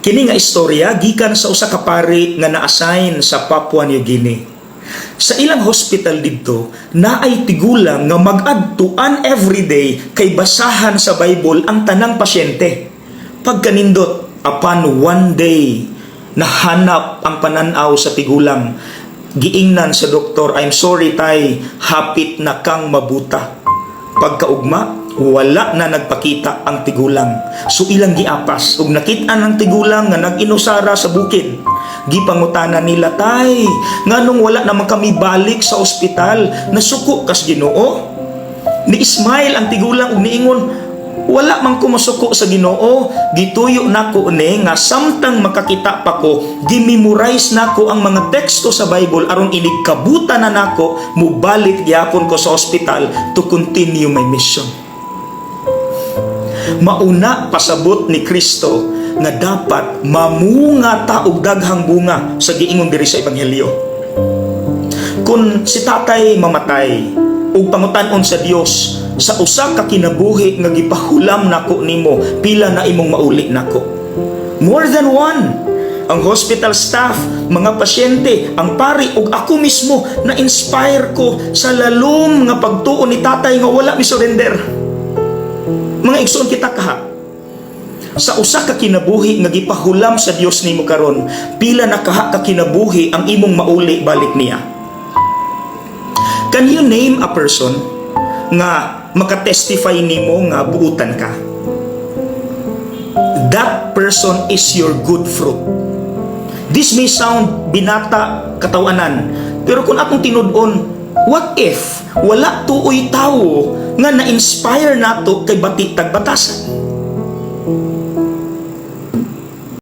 Kini nga istorya gikan sa usa ka pari nga na-assign sa Papua New Guinea. Sa ilang hospital didto, naay tigulang nga mag-adtuan everyday kay basahan sa Bible ang tanang pasyente. Pagkanindot, upon one day, nahanap ang pananaw sa tigulang. Giingnan sa doktor, "I'm sorry, tay, hapit na kang mabuta." Pagkaugma, wala na nagpakita ang tigulang. So ilang giapas, ug nakita ng tigulang nga nag-inusara sa bukid. Gipangutana nila, "Tay, nganong wala naman kami balik sa ospital? Nasuko kas Ginoo?" Ni-smile ang tigulang ug niingon, "Wala man ko masuko sa Ginoo. Gituyo nako ni nga samtang makakita pa ko, gimemorize nako ang mga teksto sa Bible aron inig kabuta na nako, mubalik gyapon ko sa ospital to continue my mission." Mauna pasabot ni Kristo nga dapat mamunga ta og daghang bunga sa giingon diri sa Ebanghelyo. Kung si tatay mamatay ug pangutan-on sa Dios, "Sa usa ka kinabuhi nga gipahulam nako nimo, pila na imong mauli nako?" More than one. Ang hospital staff, mga pasyente, ang pari ug ako mismo, na inspire ko sa lalom nga pagtuo ni tatay nga wala mi surrender. Mga igsoon, kita kaha. Sa usa ka kinabuhi nga gipahulam sa Dios nimo karon, pila na kaha ka kinabuhi ang imong mauli balik niya? Can you name a person nga makatestify nimo nga buutan ka? That person is your good fruit. This may sound binata katawanan, pero kung atong tinud-on, what if wala tuoy tawo nga na-inspire nato kay bati tag batasan?